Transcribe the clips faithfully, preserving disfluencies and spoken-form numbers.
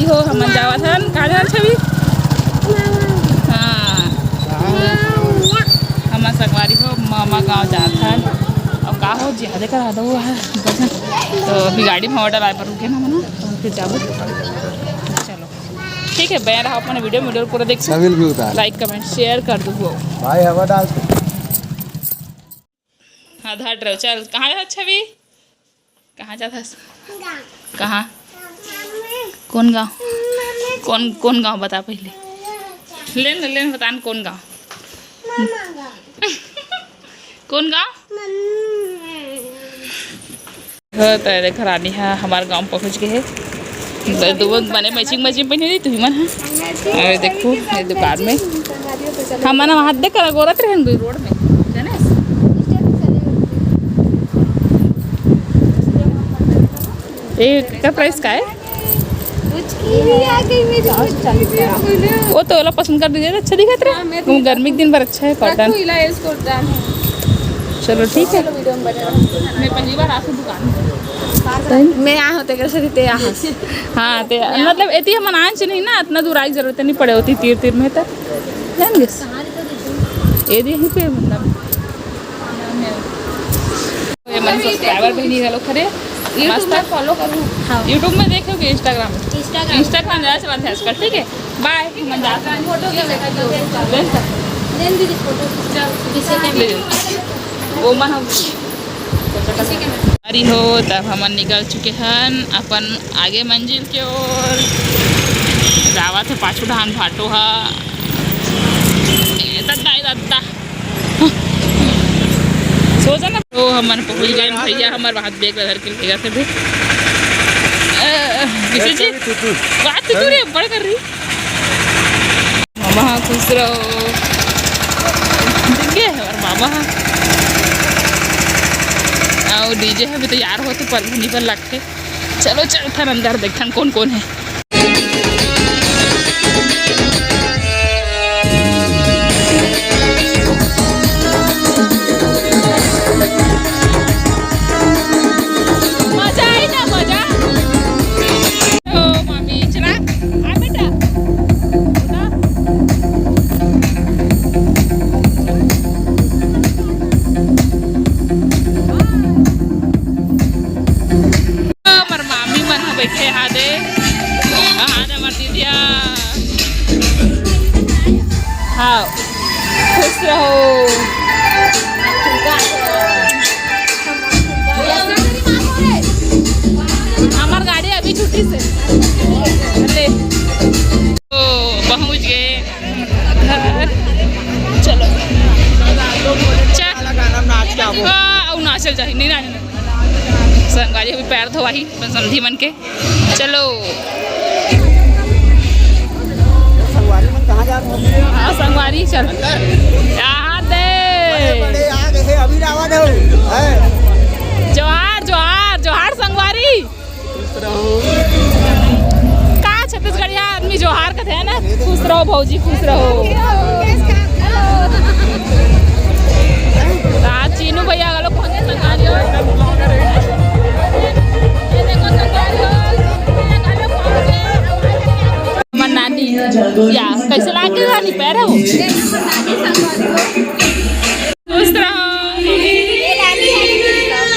हो, हमन जावत हन, कहाँ जावत छवि? हाँ, हमन संगवारी हो, मामा गाँव जात हन। अब का हो, ज्यादा करा दो है। तो अभी गाड़ी में order आए पर रुके ना मना, तो फिर जाबो। चलो, ठीक है, बने रहा अपने video में, video पूरा देख सभी भी उतार। Like, comment, share कर दो। भाई, हवा डाल। हाँ, धर रहे हो। चल, कहाँ जात छवि? कहाँ जात हस? कहाँ? कौन गाँव? कौन, कौन गाँव बता पहले। ले न, ले न, बता न कौन गाँव? कौन गाँव? हो, त देख रानी ह, हमार गाँव पहुँच गए हे। ब-, दो बने matching matching पहने रही तुही मन ह। अरे देखो, ये दुकान में हमन वहाँ देख कर गोरत रहे हैं रोड में, जाने? ये का price का है? कुछ की आ गई मेरी। वो तो वाला पसंद कर दीजिए, अच्छा दिखत रहे। हाँ, मैं वो गर्मी के दिन पर अच्छा है, cotton। चलो, ठीक है। मैं पहली बार आती दुकान में। मैं यहाँ होते कैसे थे यहाँ। हाँ, ते मतलब एती हमन आन से नहीं ना, इतना दूर आई जरूरत नहीं पड़े होती तीर तीर में तक। जान गए? ये दे यहीं पे मतलब। ये मन subscriber भी नहीं घलो खरे। YouTube मस्त। में follow करूँ। हाँ। YouTube में देखो कि Instagram में? Instagram। Instagram ज्यादा चलाते हैं आजकल, ठीक है? Bye। मन जाता है। फोटो के लेकर दो। ले ले। ले ले दीदी फोटो। चल। पीछे के ले ले। वो मन हम अरे हो, तब हमन निकल चुके हन अपन आगे मंजिल के ओर। जावत है पाछू डहान भाटो हा। ए, दद्दा, ए, दद्दा। सोचा ना, तो हमन पहुंच गए भैया, हमर हाथ bag ला धर के लेगा से भी। अ, किसी जी? बात तो तू रे बड़ कर रही। मामा हाँ, खुश रहो। दिख गए हमारे मामा हाँ। आओ, DJ है, अभी तैयार होते, परधनी पर लगते। चलो, चलथन अंदर, देखथन कौन कौन है। मजा आई ना, मजा। ओ मामी, चला, आ बेटा। उठा। हमर मामी मन ह बैठे हादे, हादे हमर दीदिया। हाँ, खुश रहो। हमर गाड़ी अभी छुट्टी से ले। ओ, पहुँच गए घर। चलो। चल। वाला गाना नाच के आवो। हाँ, अउ नाचल जाही। नहीं, नहीं, नहीं। संगवारी अभी पैर धोवाही, अपन समधी मन के। चलो। संगवारी मन कहाँ जा रहे हो? हाँ, संगवारी, चल। अंदर। यहाँ दे। बड़े, बड़े आ गए, अभी आवा दो। हैं? जोहार, जोहार, जोहार संगवारी। खुश रहो। का छत्तीसगढ़िया आदमी जोहार कथे ना, खुश रहो भौजी, खुश रहो। आज चीनू भैया घलो पहुंचे संगवारी हो। ये देखो संगवारी हो, हमर नानी। या, कैसे लागे नानी पैर हो? खुश रहो।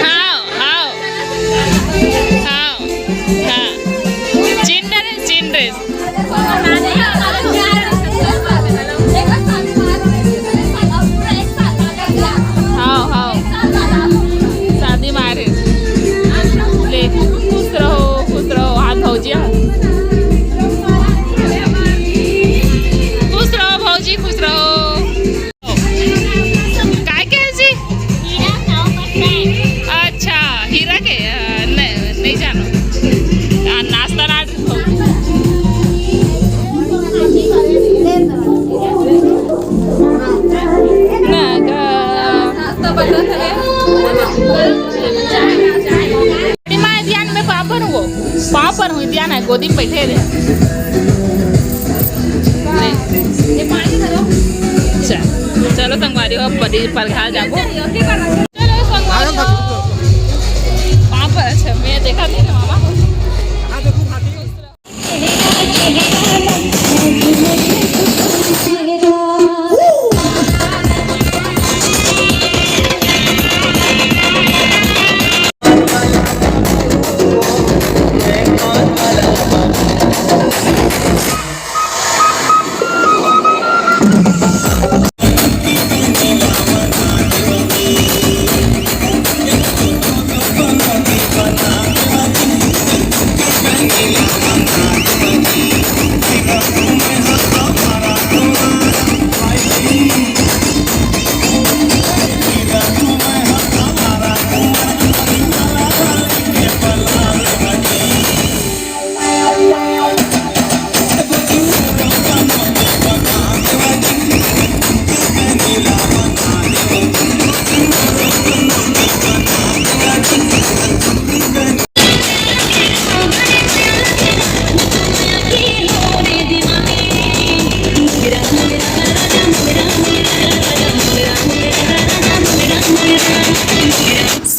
हाँ, हाँ। हाँ, हाँ। Children, children. हाँ, हाँ। शादी मारे। ले, खुश रहो, खुश रहो। हाथ भौजी, हाँ। खुश रहो भौजी, खुश रहो। काय के है जी? हीरा का ओकर friend। अच्छा, हीरा के, अ, नहीं, नहीं जानो। आ, नाश्ता ना ना का। अरे माँ, ध्यान में पाँव पर हूँ, पाँव पर हूँ, ध्यान है, गोदी में बैठे रहे। चल, चलो संगवारी हो, परी-, परघा जाबो। चलो संगवारी हो। पाँव पर, अच्छा, मैं देखा नहीं ना मामा। हाँ, देखो, भाभी।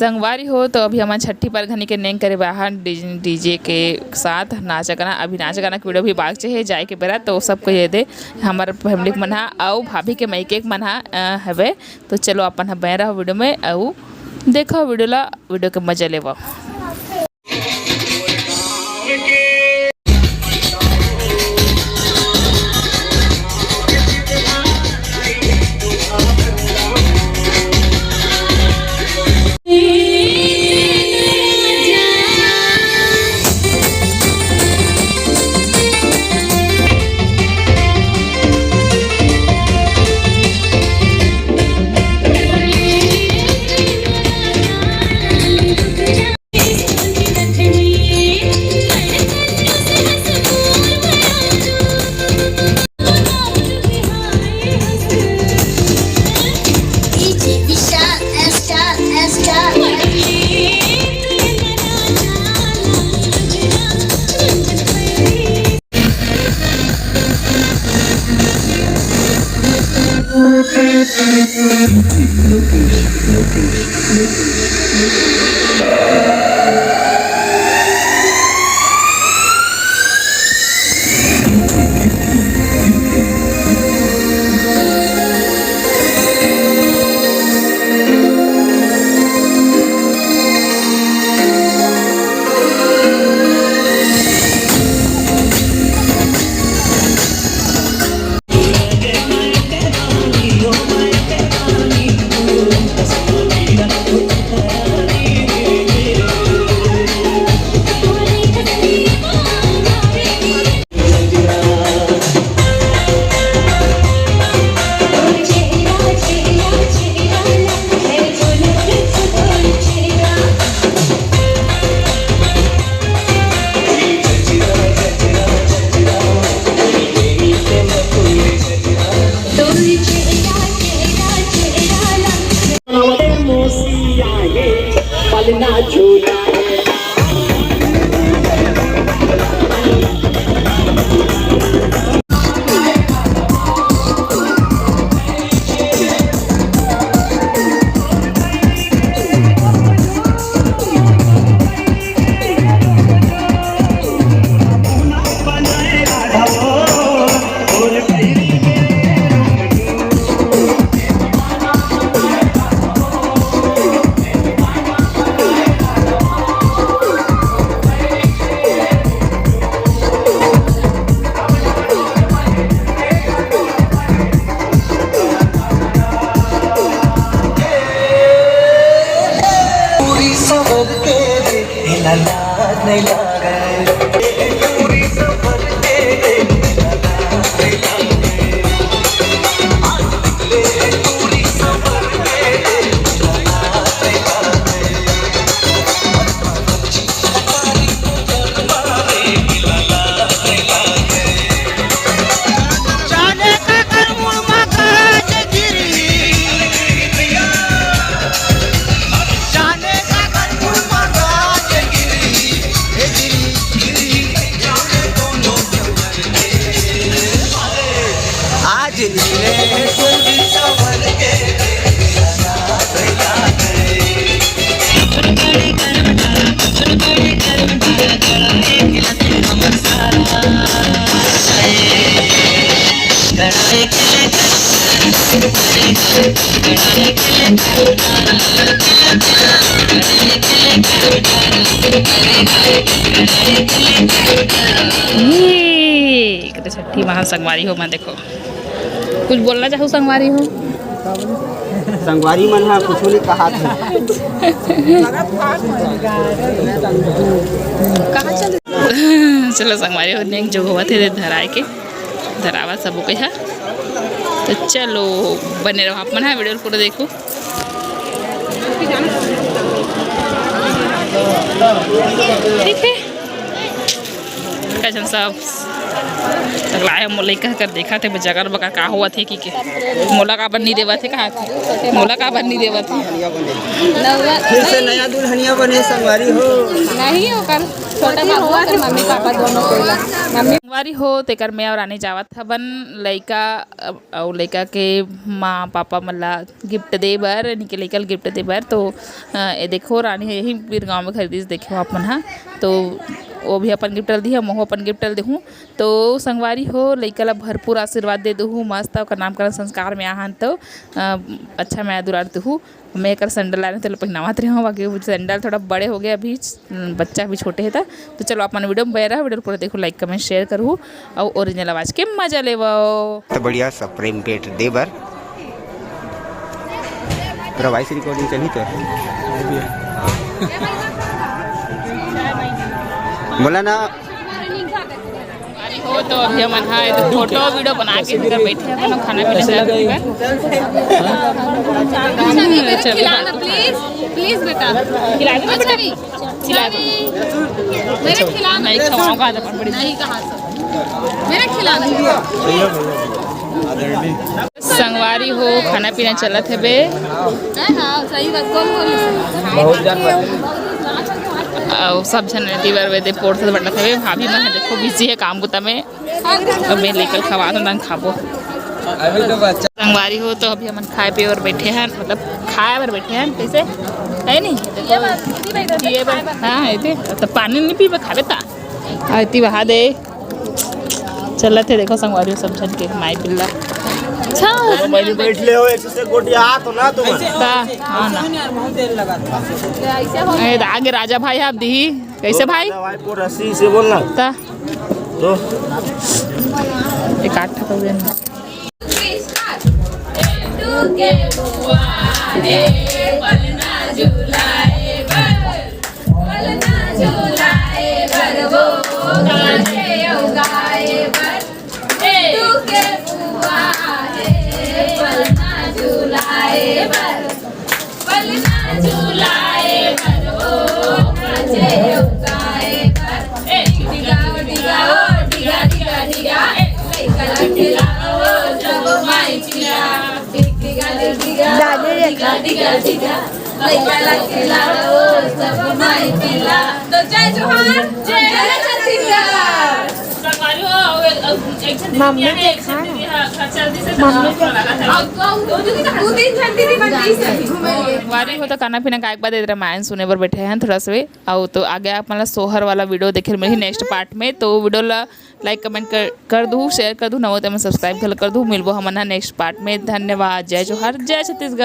संगवारी हो, तो अभी हमन छट्ठी परघनी के नेंग करे बाहर डीजे के साथ नाचा गाना, अभी नाचा गाना के वीडियो भी बाग चे हे जाए के बेरा, तो सबको ये दे हमर फैमिली के मन हा अउ भाभी के मइके के मन हा, अ, हवे। तो चलो अपन ह बने रहो वीडियो में अउ देखो वीडियो ला, वीडियो के मजा लेवो। ये एक तो छट्ठी महान संगवारी हो, मैं देखो कुछ बोलना चाहूँ संगवारी हो। संगवारी मन हा कुछ नहीं कहा था। कहाँ चल चलो संगवारी हो, नेंग जो होवत हे धराए के धरावा सब कहा। तो चलो बने रहो आप मन हा वीडियो पूरा देखो। ठीक है, कजन साहब। तक लाए मोर लइका कर देखा थे जगह बका का हुआ थे कि के मोला काबर नहीं देवत हे, कहा थे मोला काबर नहीं देवत हे। फिर से नया दुल्हनिया बने संगवारी हो। नहीं, ओकर छोटे बाबू के मम्मी पापा दोनों कोई ला। मम्मी संगवारी हो, तेकर मैं और आने जावत हबन। लइका अउ लइका के माँ पापा मन ला गिफ्ट दे बर, यानी कि लइका ल गिफ्ट दे बर। तो अ, ये देखो रानी यही बीर गाँव में खरीदिस, देखो आप मन हा। तो वो भी अपन गिफ्ट ल दिहा, मोहो अपन गिफ्ट ल देहूँ। तो संगवारी हो, लइका ला भरपूर आशीर्वाद दे देहू, मस्त ओकर नामकरण संस्कार में आहन तो अ, अच्छा मया दुलार देहू। मैं एकर सैंडल लाने तेला पहिनावत रहे हूँ, बाकी वो सैंडल थोड़ा बड़े हो गए अभी, बच्चा भी छोटे है था। तो चलो अपन वीडियो में बने रहा, वीडियो पूरा देखो, लाइक कमेंट शेयर करू और ओरिजिनल आवाज के मजा लेवो। तो बढ़िया सा प्रेम भेंट दे बर पूरा वॉइस रिकॉर्डिंग चली तो बोला ना। अरे हो तो अभी हमन हा तो फोटो वीडियो बना के इधर बैठे हैं, अपना खाना पीना चालू है। चलो। खिलाना प्लीज, प्लीज बेटा। खिला दे बेटा। अच्छा भी। खिला दे। मेरे खिलाना। नहीं खवाऊंगा तो अपन बड़ी नहीं कहा सर। मेरे खिलाना। संगवारी हो, खाना पीना चलत हे बे। हाँ, हाँ, सही बात, कौन बोली? बहुत जान बात। अउ सब झन एती बर वेदे पोर से बटत हवे। भाभी मन ह देखो बिजी हे काम बुता में। अब मैं लेकर खवा दो, तन खाबो। अभी तो बच्चा। संगवारी हो तो अभी हमन खाए पिए बर बैठे हैं, मतलब खाए बर बैठे हैं, कैसे है नहीं? ये बर, हाँ, ये दे। तो पानी नहीं पीबे, खाबे ता। आती बहा दे। चलत हे, देखो संगवारी हो, सब झन के माई पिल्ला। अच्छा। अरे भाई, बैठ ले हो, एक से गोटिया हाथ हो ना तुम। ता, हाँ ना। ए, आगे राजा भाई आप दी, कैसे भाई? भाई को रस्सी से बोलना। ता। तो एक आठ ठो हो गया ना। तो जय जोहार, जय छत्तीसगढ़। मम्मी के खाना। मम्मी के खाना। दो तीन घंटे भी बन गई सर, घूमे। वारी हो तो खाना पीना खाए के बाद इधर रामायण सुने बर बैठे हैं थोड़ा सा। अउ तो आगे आप मन ला सोहर वाला वीडियो देखे मिलही नेक्स्ट पार्ट में। तो वीडियो ला लाइक कमेंट कर, कर दू, शेयर कर दू, नवो ते में सब्सक्राइब घलो कर दू। मिलबो हमन ह नेक्स्ट पार्ट में। धन्यवाद। जय जोहार, जय छत्तीसगढ़।